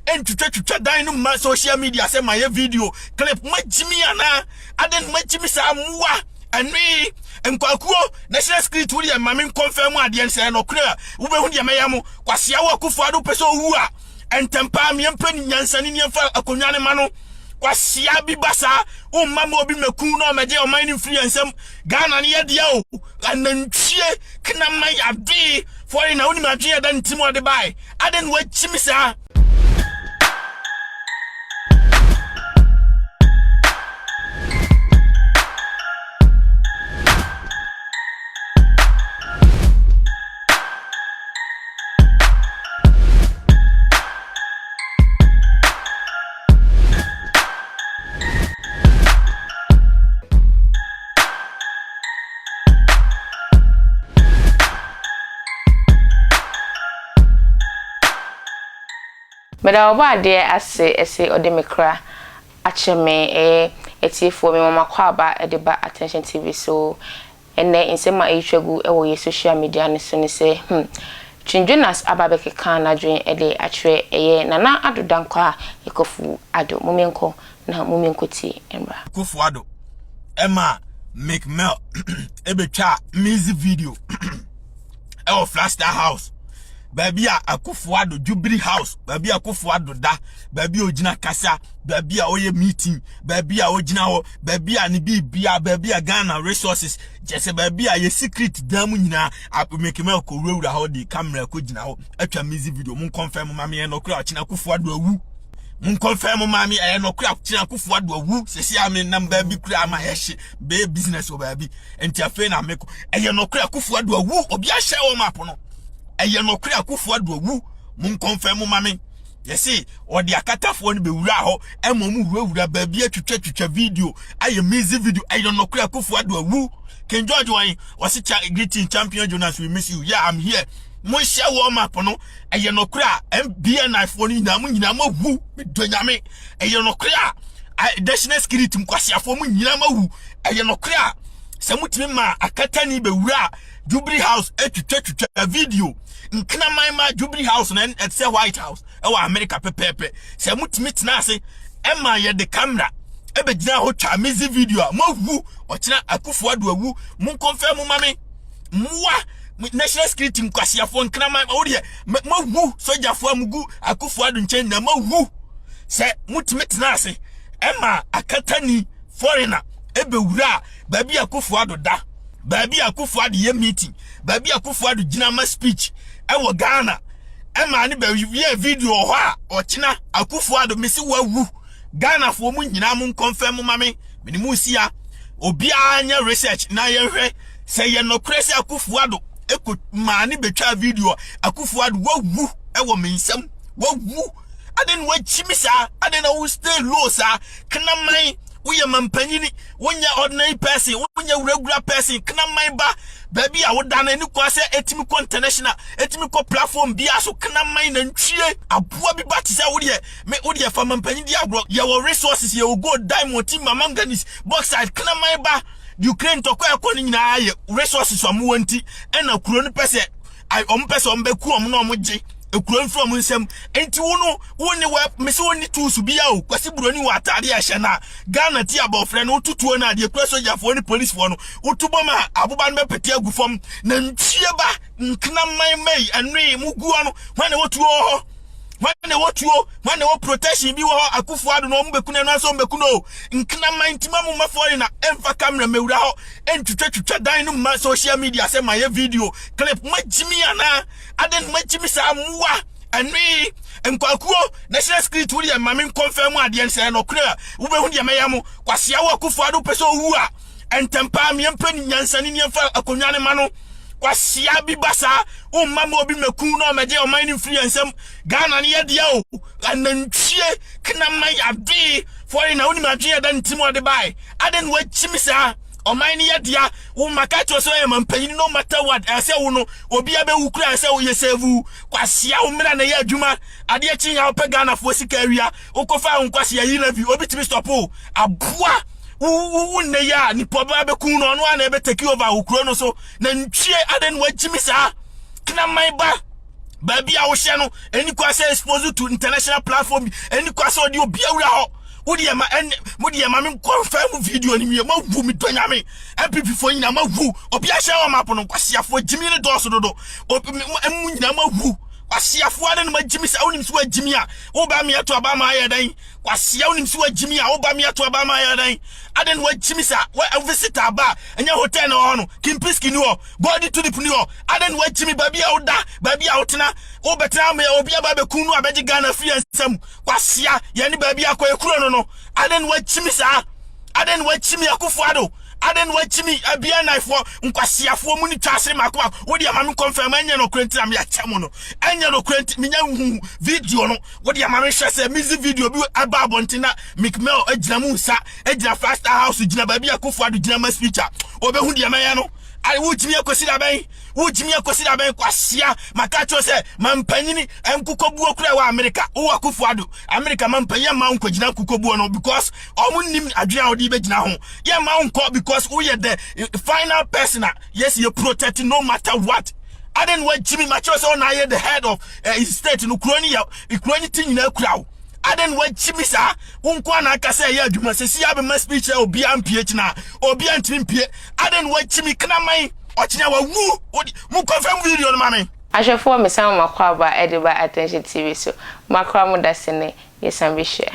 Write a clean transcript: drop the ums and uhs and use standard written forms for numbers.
ntwitwatwitwa dan no mma social media sɛ mayɛ video clip. Magyimi anaa? Adɛn na magyimi saa? Mmoa ɛnoe nkwakuo national security wo deɛ ma me nkɔmfɛn mu adeɛ nsɛ nɔkorɛ a wobɛhu deɛ mɛyɛ mo. Kwasea wo Akufo Addo pɛ sɛ owu a ntɛmpaa meɛmpɛ ne nyansa ne nneɛmfa akonnwa ne ma no. Kwasea bi ba saa womma ma obi mɛku na ɔmɛgye ɔman no mfiri yɛn nsam. Ghana no yɛdeɛ o. Anantwie kraman adee fɔre na wonim adwene ɛda ne tirim ɔde bae. Adɛn na wakyimi saa? Meda Ɔbɔadeɛ ase se ɔde me kra akyɛ me ɛyɛ atiefoɔ me ma m'akwaaba de ba Attention TV so. Ɛnnɛ nsɛm a ɛretwa gu wɔ yɛ social media no so ne sɛ hmm Twin Jonas aba abɛkeka n'adwene de akyerɛ ɛyɛ Nana Addo Dankwa Akuffo Addo. Mommenkɔ na mommenkɔtie mmra. Akufo Addo ɛma Meek Mill ɛbɛtwa music video ɛwɔ Flagstaff House, baabi a Akufo Addo Jubilee House, baabi a Akufo Addo da, baabi a ogyina kasa, baabi a ɔyɛ meeting, baabi a ogyina hɔ, baabi a ne biribia, baabi a Ghana resources kyɛ sɛ baabi a yɛ secret dan mu nyinaa. Meek Mill kɔ wurawura hɔ de camera kɔ gyina hɔ atwa music video. Mo nkɔmfɛn mo maame, ɛyɛ nɔkora ɔkyena Akufo Addo awu. Mo nkɔmfɛn mo maame, ɛyɛ nɔkora ɔkyena Akufo Addo awu. Sɛsi a me nam baabi kura ama yɛhye bɛyɛ business wɔ baabi nti afei na mekɔ. Ɛyɛ nɔkora Akufo Addo awu. Obi ahyɛ wɔ map no, ɛyɛ nɔkora Akufo Addo awu. Mo nkɔmfɛn mo maame. Yɛse ɔde akatafoɔ no bɛwura hɔ ɛma ɔmo wurawura baabi atwitwatwitwa video ayɛ music video. Ɛyɛ nɔkora Akufo Addo awu. King George wɔn wɔse greeting Champion Jonas, we miss you. Yeah, I'm here. Mo nhyɛ wɔ map no, ɛyɛ nɔkora a MBNI foɔ no nyinaa mo nyinaa mo awu. Medɔ Nyame, ɛyɛ nɔkora a national security nkwasiafoɔ mo nyinaa mo awu. Ɛyɛ nɔkora a sɛ motumi ma akatani bɛwura Jubilee House atwitwatwitwa video nkraman ma Jubilee House na ɛte sɛ White House ɛwɔ America pɛpɛɛpɛ, sɛ motumi tena ase ɛma yɛde camera ɛbɛgyina hɔ twa music video a, moawu. Ɔkyena Akufo Addo awu. Monkɔmfɛ mo ma me. Mmoa national security nkwasiafoɔ nkraman wo deɛ moawu. Sogyafoɔ a mugu Akufo Addo nkyɛn nyinaa moawu. Sɛ motumi tena ase ɛma akatani foreigner ɛbɛwura baabi a Akufo Addo da, baabi a Akufo Addo yɛ meeting, baabi a Akufo Addo gyina ma speech ɛwɔ Ghana, ɛma ne bɛyɛ video wɔ hɔ a, ɔkyena Akufo Addo mesi wawu. Ghanafoɔ mu nyinaa mo nkɔmfɛn mo ma me. Mene mu si a obiara nyɛ research na yɛhwɛ sɛ yɛ nɔkorɛ sɛ Akufo Addo ɛkɔ maa ne bɛtwa video. Akufo Addo wawu ɛwɔ me nsam, wawu. Ade na wakyi mi saa? Ade na wo stay low saa? Kraman, woyɛ mampanyini, wonyɛ ordinary person, wonyɛ regular person. Kraman ba, baabi a woda no ani kwan sɛ ɛtumi kɔ international, ɛtumi kɔ platform biara so. Kraman nantwie aboa bi ba te sɛ wodeɛ me wodeɛ fa mampanyin di agorɔ. Yɛwɔ resources, yɛwɔ gold, diamond, timber, manganese, bauxite. Kraman ba, Ukraine ntɔkwa ɛkɔ no nyinaa yɛ resources a ɔmo wɔ nti ɛna kuro no pɛ sɛ ɔmo pɛ sɛ ɔmo bɛku ɔmo na ɔmo gye ekuro mfiri ɔmo nsam. Nti wo no wo ne wɔ mesi wo ne tools bi a o Kwasi Buroni wɔ ataade a ɛhyɛ na Ghana ti abɔfra no wotutuo no adeɛ kura sogyafoɔ ne policefoɔ no wotu bɔ ma aboba no bɛpete agu fam. Na ntwie ba nkraman mɛyi ɛnoe mu guo no, hwan na wɔtuo wɔ hɔ? Hwan na ɛwɔ tuo? Hwan na ɛwɔ protection bi wɔ hɔ? Akufo Addo na ɔmo bɛku no ɛno nso ɔmo bɛku no o. Nkraman ntima mo mma foreigner na ɛmfa camera mɛwura hɔ ɛntwitwatwitwa dan no mma social media sɛ mayɛ video clip. Magyimi anaa? Adɛn na magyimi saa? Mmoa ɛnoe nkwakuo national security wo deɛ ma me nkɔmfɛn mu adeɛ nsɛ nɔkorɛ a wobɛhu deɛ mɛyɛ mo. Kwasea wo Akufo Addo pɛ sɛ owu a ntɛmpaa meɛmpɛ ne nyansa ne nneɛmfa akonnwa ne ma no. Kwasia bi ba saa womma ma obi mɛku na ɔmɛgye ɔman no mfiri yɛn nsam. Ghana no yɛdeɛ o. Anantwie kraman adee fɔre na wonim adwene ɛda ne tirim ɔde bae. Adɛn na wakyimi saa? Ɔman no yɛdea. Wo maka kyerɛ sɛ ɔyɛ mampanyin, no matter what, ɛsɛ wo no obi abɛwu kura ɛsɛ woyɛ save. Kwasia, wo mmra na ɛyɛ adwuma. Adeɛ kye ya wopɛ Ghanafoɔ sika awia wokɔfa wo nkwasia yi levy obi tumi stop o. Aboa wo nnɛ yi a nipa ba bɛku no ɔno a na ɛbɛ take over wo kuro no so. Na ntwie, adɛn na wagyimi saa? Kraman ba. Baabi a wohyɛ no, ɛni kwa sɛ expose to international platform bi, ɛni kwa sɛ ɔde obi awura hɔ. Wode yɛ ma ɛne mode yɛ ma me nkɔmfɛ mu video no wie. Mawu, medɔ Nyame. NPP foɔ nyinaa mawu. Obi ahyɛ wɔ map no, nkwasiafoɔ gyimi ne dɔɔso dodo. Obi mu nyinaa mawu. Kwasiafoɔ ade no magyimi sɛ wonim sɛ wagyimi a woba me ato aba ma ayɛ dɛn? Kwasia, wonim sɛ wagyimi a woba me ato aba ma ayɛ dɛn? Ade no wagyimi sa wa visit aba ɛnyɛ hotel na wɔ hɔ no, Kempinski ni hɔ, Golden Tulip ni hɔ. Ade no wagyimi baabi a woda, baabi a wotena, wobɛtena ama obi aba bɛku no abɛgye Ghana firi yɛn nsam. Kwasia, yɛne baabi akɔ yɛ kuro no. Ade no wagyimi saa, ade no wagyimi. Akufo Addo, ade no wagyimi. Abia naifoɔ nkwasiafoɔ mu ni twa asere mako mako. Wode ama me confirm, ɛnyɛ no kura nti na meyɛkyɛ mo no, ɛnyɛ no kura nti menya hu video no. Wode ama me hwɛ sɛ music video bi aba abɔnten na Meek Mill agyina mu nsa agyina Flagstaff House, gyina baabi Akufo Addo gyina ma speech a obɛhu deɛ mɛyɛ no. Ayi, wogyimi akɔsi da bɛn? Wogyimi akɔsi da bɛn? Kwasia, maka kyerɛ sɛ mampanyini nkokɔbuo kura wɔ Amerika. Wowɔ Akufo Addo Amerika, mampanyin ama wo nkɔgyina nkokɔbuo no because ɔmo nim adwene a wode bɛgyina ho. Yɛma wo nkɔ because woyɛ the final person a yes, yɛ protect no matter what. Ade no wagyimi, makyerɛ sɛ ɔna ayɛ the head of state no. Kuro no yɛ kuro no ti nyinaa kura wo. Ade no wagyimi saa, wo nko ana aka sɛ ɛyɛ adwuma sɛ si abɛma speech a obiara mpie kyina, obiara ntumi mpie. Ade no wagyimi kraman, ɔkyena wawu. Mo confirm video no ma me. Ahwɛfoɔ, mesan mo akɔ aba ɛde ba Attention TV so. Makora mo da sene yɛsan bɛhyia.